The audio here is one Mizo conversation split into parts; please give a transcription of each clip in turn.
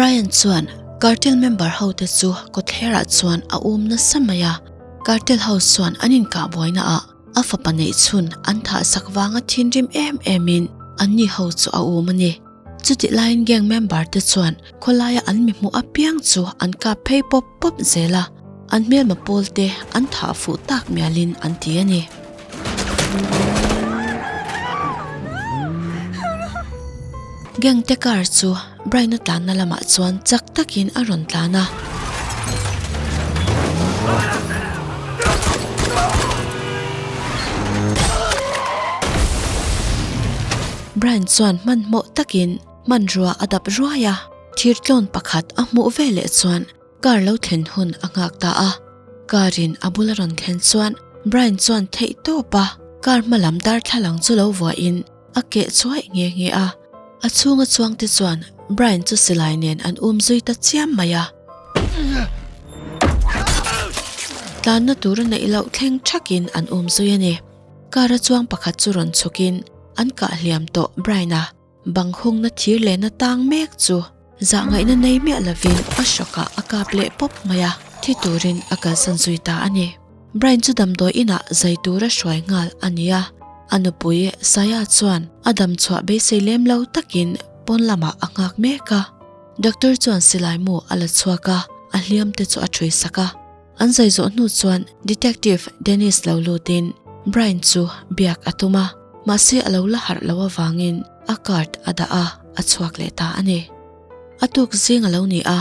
Brian chuan cartel member ho te chu kawtthlerah chuan a um nasa mai a, cartel ho chuan an inkah buaina ah a fapa neih chhun an thah sak vanga thinrim em em in anni ho chu a um a ni. Chutih laiin gang member te chuan khawlaia an mi hmuh apiang chu an kap phei pawp pawp zel a, an hmelma pawl te an thah fuh tak mialin an ti a ni. Gang te car chu Brian-a tlanna lamah chuan chak takin a rawn tlan a. Brian chuan hmanhmawh takin hmanrua a dap ruai a, thir tlawn pakhat a hmuh veleh chuan car lo thlen hun a nghak ta a. Car in a bula rawn thlen chuan Brian chuan theih tawp a, car hma lam darthlalang chu lo vuahin a keh chuai nghe nghe a. A chhunga chuang te chuan Brian chu silai nen an um zui ta chiam mai a. Tlanna tur a neih loh thleng thakin an um zui a ni. Car a chuang pakhat chu rawn chhukin an kah hliam tawh Brian-a bang hungna thir lehna tang mek chu zahngaihna nei miah lovin a hrawkah a kap leh pawp mai a, thi turin a kalsan zui ta a ni. Brian chu damdawi inah zai tura hruai nghal a ni a, a nupui Saya chuan a dam chhuah beisei lem lo takin pawn lamah a nghak mek a. Doctor chuan silai mu a la chhuak a, a hliam te chu a thui sak a. An zai zawh hnu chuan Detective Dennis lo lutin Brian chu biak a tum a, mahse a lo la harh lo avangin a card a dah a, a chhuak leh ta a ni. A tuk zing a lo ni a,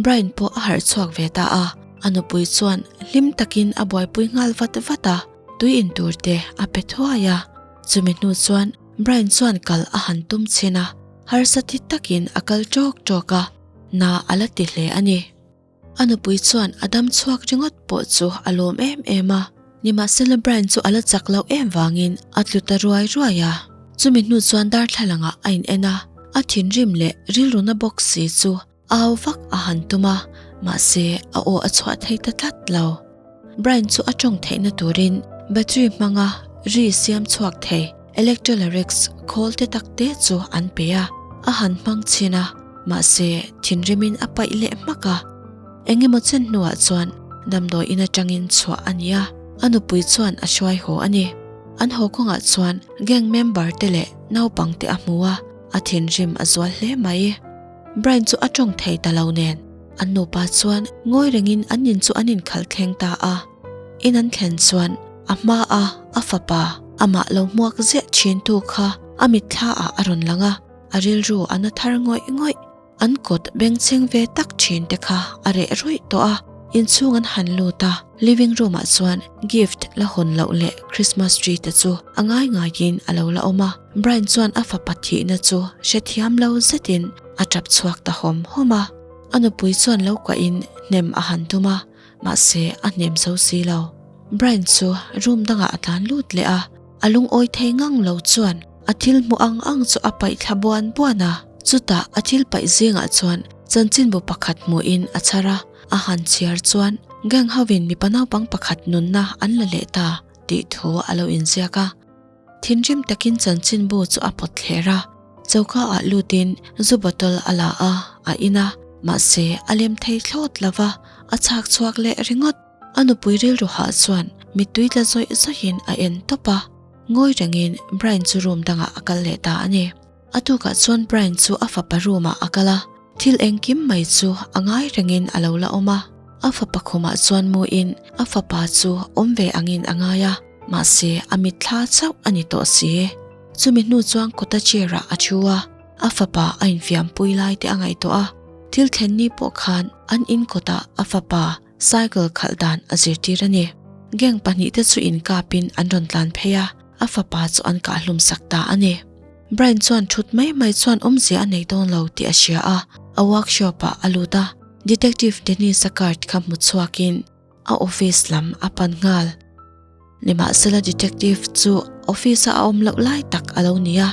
Brian pawh a harh chhuak ve ta a, a nupui chuan hlim takin a buaipui nghal vat vat a, tui in tur te a pe thuai a. Chumi hnu chuan Brian chuan kal a han tum chhin a, harsa thi takin a kal ṭawk ṭawk a, na a la ti hle a ni. A nupui chuan a dam chhuak ringawt pawh chu a lawm em em a, nimahsela Brian chu a la chak loh em vangin a tlu ta ruai ruai a. Chumi hnu chuan darthlalangah a in en a, a thinrim leh rilruna bawk si chu au vak a han tum a, mahse a aw a chhuah thei ta tlat lo. Brian chu a tawng theihna turin battery hmanga ri siam chhuak thei electrolarynx khawl te tak te chu an pe a, a han hmang chhin a, mahse thinrimin a paih leh hmak a. Eng emaw chen hnuah chuan damdawi in atangin chhuah a ni a, a nupui chuan a hruai haw a ni. An haw kawngah chuan gang member te leh naupang te a hmu a, a thinrim a zual hle mai. Brian chu a tawng thei ta lo nen. An nupa chuan ngawi rengin an in chu an inkhalh thleng ta a. In an thlen chuan a hma a a fapa amah lo hmuak ziah thin tu kha a mitthla ah a rawn lang a, a rilru a na thar ngawih ngawih. An kawt bengchheng ve tak thin te kha a reh ruih tawh a. Inchhung an han lut a, living room ah chuan gift la hawn loh leh Christmas tree te chu a ngai ngaiin a lo la awm a. Brian chuan a fapa thihna chu hrethiam lo zetin a tap chhuak ta hawm hawm a. A nupui chuan lo kuahin hnem a han tum a, mahse a hnem zo si lo. Brian chu room dangah a tlan lut leh a, a lungawi thei ngang lo chuan a thil hmuh ang ang chu a paih thla buan buan a. Chutah a thil paih zingah chuan chanchinbu pakhat hmuhin a chhar a, a han chhiar chuan gang hovin mipa naupang pakhat nunna an la leh ta tih thu a lo inziak a. Thinrim takin chanchinbu chu a pawt thler a, choka ah lutin zu bottle a la a, a in a, mahse a lem thei thlawt lo va, a chhak chhuak leh ringawt. A nupui rilru hah chuan mittui tla zawih zawihin a en tawp a, ngawi rengin Brian chu room dangah a kal leh ta a ni. A tukah chuan Brian chu a fapa room ah a kal a, thil engkim mai chu a ngai rengin a lo la awm a, a fapa khumah chuan muin a fapa chu awm ve angin a ngai a. Mahse, a mitthla chauh a ni tawh si. Chumi hnu chuan kawta chair ah a thu a, a fapa a infiampui lai te a ngaihtuah a. Thil thlen ni pawh khan an in kawtah a fapa cycle khalh dan a zirtir a ni. Gang pahnihte chu inkapin an rawn tlan phei a, a fapa chu an kahhlum sak ta a ni. Brian chuan thut mai mai chuan awmzia a nei dawn lo tih a hria a, a workshop ah a lut a. Detective Dennis-a card kha hmu chhuakin a office lam a pan nghal. Nimahsela detective chu office a a awm loh lai tak a lo ni a,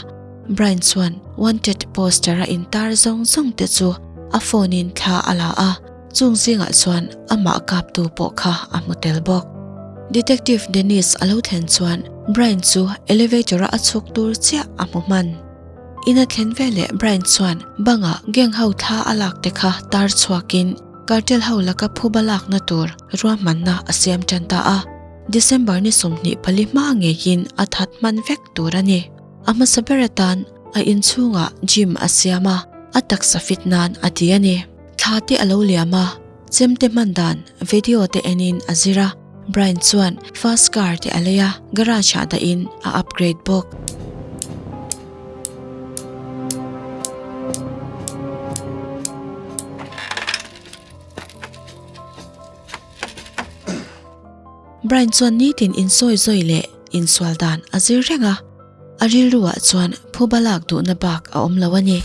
Brian chuan wanted poster a intar zawng zawng te chu a phone in thla a la a, chung zingah chuan amah kaptu pawh kha a hmu tel bawk. Detective Dennis a lo thlen chuan Brian chu elevator a a chhuk tur chiah a hmu hman. Ina thlen veleh Brian chuan banga gang ho thla a lak te kha tar chhuakin cartel ho laka phuba lakna tur ruahmanna a siam tan ta a. December ni 24 hma ngeiin a that hman vek tur a ni. A hmasa ber atan a inchhungah gym a siam a, a taksa fit nan a ti a ni. Thla te a lo liam a, chemte hman dan video te enin a zir a, Brian chuan fast car te a lei a, garage ah dahin a upgrade bawk. Brian chuan nitin insawi zawi leh insual dan a zir reng a, a rilruah chuan phuba lak duhna bak a awm lo a ni.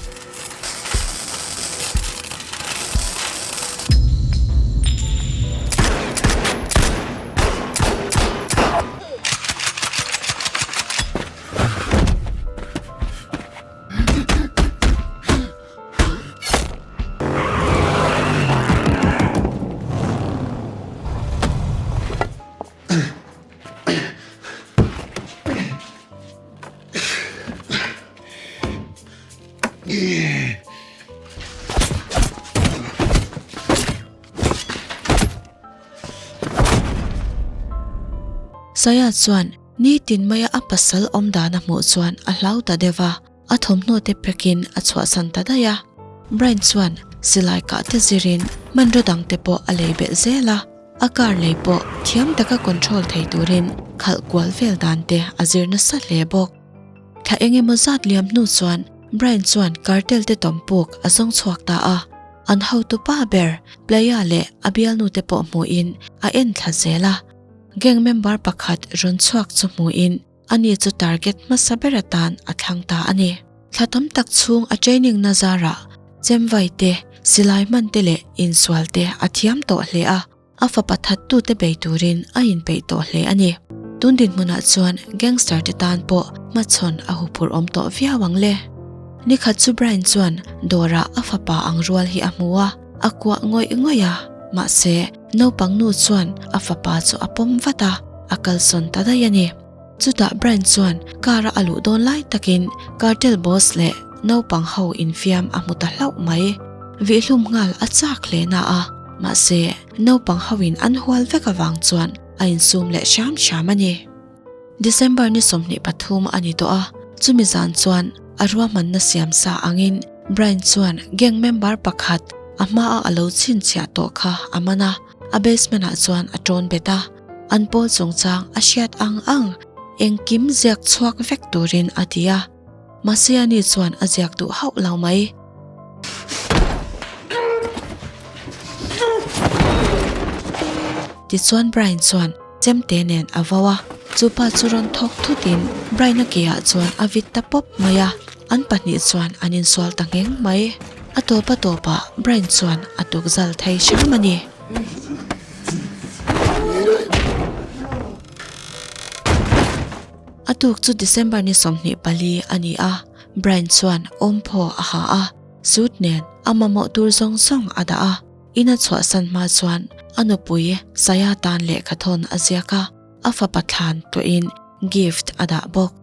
Saya chuan nitin maia a pasal awm dan a hmuh chuan a hlau ta deuh va. A thawmhnaw te pack-in a chhuahsan ta daih a. Brian chuan silai kah te zirin hmanraw dang te pawh a lei belh zel a. A car lei pawh thiam taka control thei turin khalh kual vel dan te a zir nasa hle bawk. Thla eng emaw zat liam hnu chuan Brian chuan cartel te tawmpuk a zawng chhuak ta a. An hotu pa ber Playa leh a bialnu te pawh hmuhin a en thla zel a. Gang member pakhat rawn chhuak chu hmuhin Ani chu target hmasa ber atan a thlang ta a ni. Thla tam tak chhung a training na zarah chemvai te, silai hman te leh insual te a thiam tawh hle a, a fapa thattute bei turin a inpeih tawh hle a ni. Tun dinhmunah chuan gangster te tan pawh hmachhawn a huphurh awm tawh viau ang le. Nikhat chu Brian chuan dawrah a fapa ang rual hi a hmu a, a kuah ngawih ngawih a, mahse naupang nu chuan a fapa chu a pawm vat a, a kalsawn ta daih a ni. Chutah Brian chuan car a a luh dawn lai takin cartel boss leh naupang ho infiam a hmu ta hlauh mai. Vihhlum nghal a chak hle na a, mahse naupang ho in an hual vek avang chuan a insum leh hram hram a ni. December ni 23 a ni tawh a, chumi zan chuan a ruahmanna siam sa angin Brian chuan gang member pakhat a hmaa a lo chhinchhiah tawh kha a man a, a basement ah chuan a tawn bet a. An pawl chungchang a hriat ang ang engkim ziak chhuak vek turin a ti a, mahse ani chuan a ziak duh hauh lo mai. Tichuan Brian chuan chemte nen a vo a, chupa chu rawn thawk thutin Brian-a ke ah chuan a vit ta pawp mai a, an pahnih chuan an insual ta ngheng mai. A tawp a tawpah Brian chuan a tukzal thei hram a ni. A tuk chu December ni 24 a ni a, Brian chuan awmphaw a ha a, suit nen a mamawh tur zawng zawng a dah a. In a chhuahsan hma chuan a nupui Saya tan lehkha thawn a ziak a, a fapa thlan tawhin gift a dah bawk.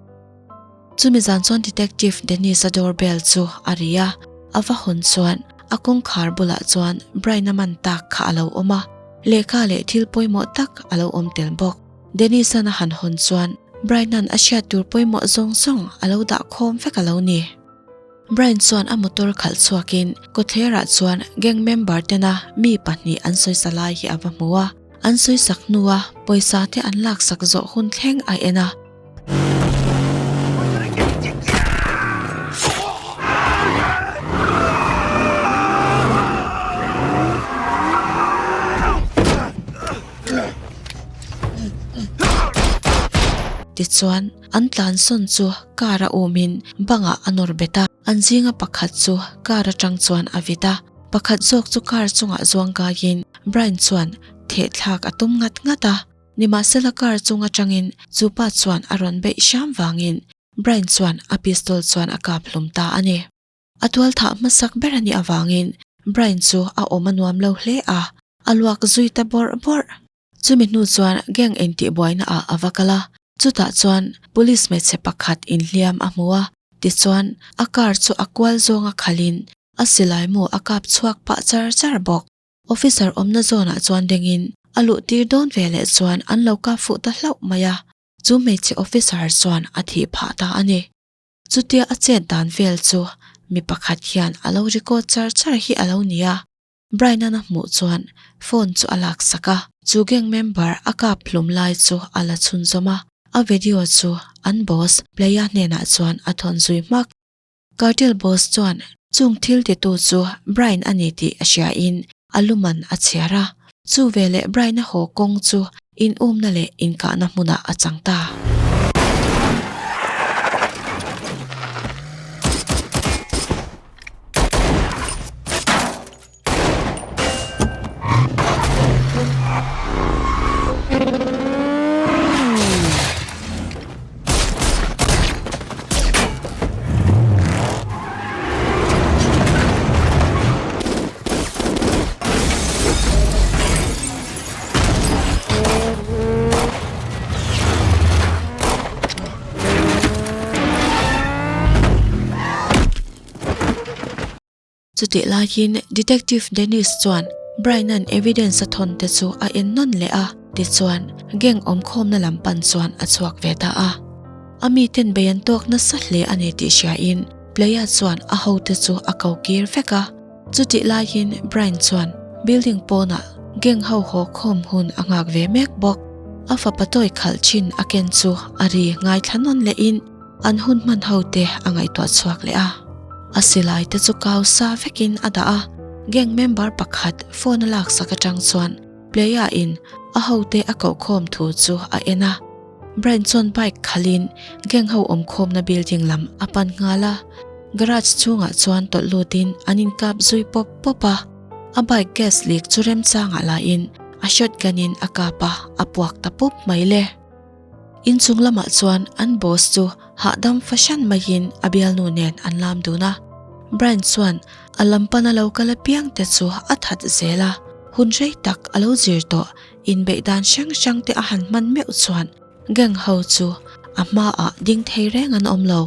Chumi zan chuan Detective Dennis-a doorbell chu a ri a, a va hawn chuan a kawngkhar bulah chuan Brian-a man tak kha a lo awm a, lehkha leh thil pawimawh tak a lo awm tel bawk. Dennis-a'n a han hawn chuan Brian-a'n a hriat tur pawimawh zawng zawng a lo dah khawm vek a lo ni. Brian chuan a motor khalh chhuakin kawthlerah chuan gang member tena mi pahnih an sawisa lai hi a va hmu a, an sawisak hnua pawisa te an laksak zawh hun thleng a en a. Tichuan, an tlansawn chu car a umin bangah a nawr bet a, an zinga pakhat chu car atang chuan a vit a, pakhat zawk chu car chungah zuang kaiin Brian chuan thehthlak a tum ngat ngat a. Nimahsela car chung atangin chu pa chuan a rawn beih hram vangin Brian chuan a pistol chuan a kap hlum ta a ni. A tual thah hmasak ber a nih avangin Brian chu a awm a nuam lo hle a, a luak zui ta bawrh bawrh. Chumi hnu chuan gang intihbuaina ah a va kal a, chutah chuan police hmeichhe pakhat inhliam a hmu a. Tichuan, a car chu a kual zawnga khalhin a silai mu a kap chhuak pah char char bawk. Officer awmna zawnah chuan dengin a luh tir dawn ve leh chuan an lo kap fuh ta hlauh mai a, chu hmeichhe officer chuan a thih phah ta a ni. Chutia a chet dan vel chu mi pakhat hian a lo record char char hi a lo ni a, Brian-a'n a hmuh chuan phone chu a laksak a, chu gang member a kap hlum lai chu a la chhunzawm a, a video chu an boss Playa hnenah chuan a thawn zui hmak. Cartel boss chuan chung thil titu chu Brian a ni tih a hriain a luman a chhiar a, chu veleh Brian-a haw kawng chu inumna leh inkahna hmunah a chang ta. Chutih laiin Detective Dennis chuan Brian-a'n evidence a thawn te chu a en nawn leh a, tichuan gang awmkhawmna lam pan chuan a chhuak ve ta a. A miten bei an tawk nasa hle a ni tih hriain Playa chuan a hote chu a ko kir vek a. Chutih laiin Brian chuan building pawnah gang ho haw khawm hun a nghak ve mek bawk. A fapa tawi khalh thin a ken chu a ri ngaithla nawn lehin an hun hman ho te a ngaihtuah chhuak leh a. A silai te chu kau sa vekin a dah a, gang member pakhat phone a laksak atang chuan Playa in a hote a kohkhawm thu chu a en a. Brian chuan bike khalhin gang ho awmkhawmna building lam a pan nghal a, garage chhungah chuan tawlh lutin an inkap zui pawp pawp a. A bike gas leak chu remchangah lahin a shotgun in a kap a, a puak ta pup mai le. Inchung lamah chuan an boss chu hahdam fahran maiin a bialnu nen an lam dun a. Brian chuan a lam pana lo kal apiang te chu a that zel a, hun rei tak a lo zir tawh inbeih dan hrang hrang te a han hman meuh chuan gang ho chu a hmaah ding thei reng an awm lo.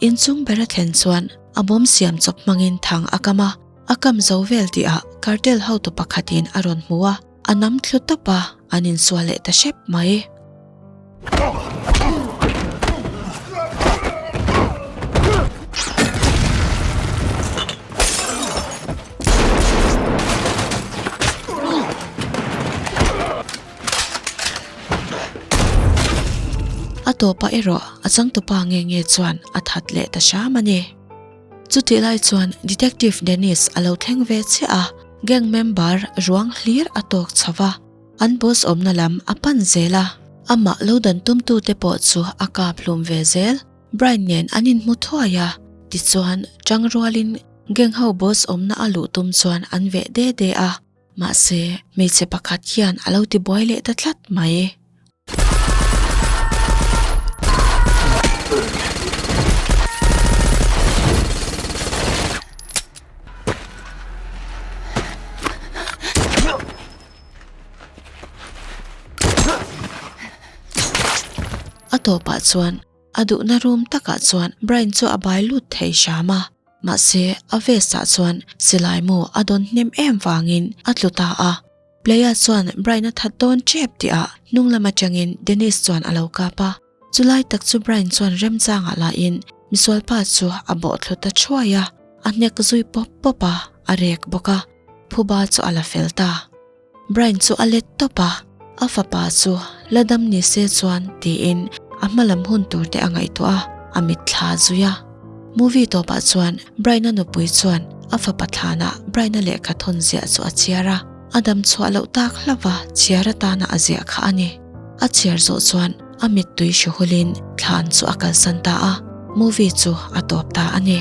Inchung ber a thlen chuan a bawm siam chawp hmangin thang a kam a. A kam zo vel tihah cartel hotu pakhatin a rawn hmu a, a nam thlu tawp a, an insual leh ta hrep mai. A tawpah erawh a changtupa nge nge chuan a that leh ta hram a ni. Chutih lai chuan Detective Dennis a lo thleng ve chiah a, gang member ruang hlir a tawk chho va, an boss awmna lam a pan zel a. Amah lo dan tumtute pawh chu a kap hlum ve zel. Brian nen an inhmu thuai a, tichuan tang rualin gang ho boss awmna a luh tum chuan an veh de de a, mahse hmeichhe pakhat hian a lo tibuai leh ta tlat mai. A tawpah chuan a duhna room takah chuan Brian chu a bai lut thei hram a, mahse a vest ah chuan silai mu a dawn hnem em vangin a tlu ta a. Playa chuan Brian a that dawn tep tih ah hnung lam atangin Dennis chuan a lo kap a. Chulai tak chu Brian chuan remchangah la in misualpa chu a bawh thlu ta thuai a, a hnek zui pawp pawp a, a rek bawk a, phuba chu a la fel ta. Brian chu a let tawp a, a fapa chu la dam ni se chuan tiin a hma lam hun tur te a ngaihtuah a, a mitthla zui a. Movie tawpah chuan Brian-a nupui chuan a fapa thlanah Brian-a lehkha thawn ziah chu a chhiar a, a dam chhuah loh tak hlauh a chhiar atana a ziah kha a ni. A chhiar zawh chuan a mittui hri hulin thlan chu a kalsan ta a, movie chu a tawp ta a ni.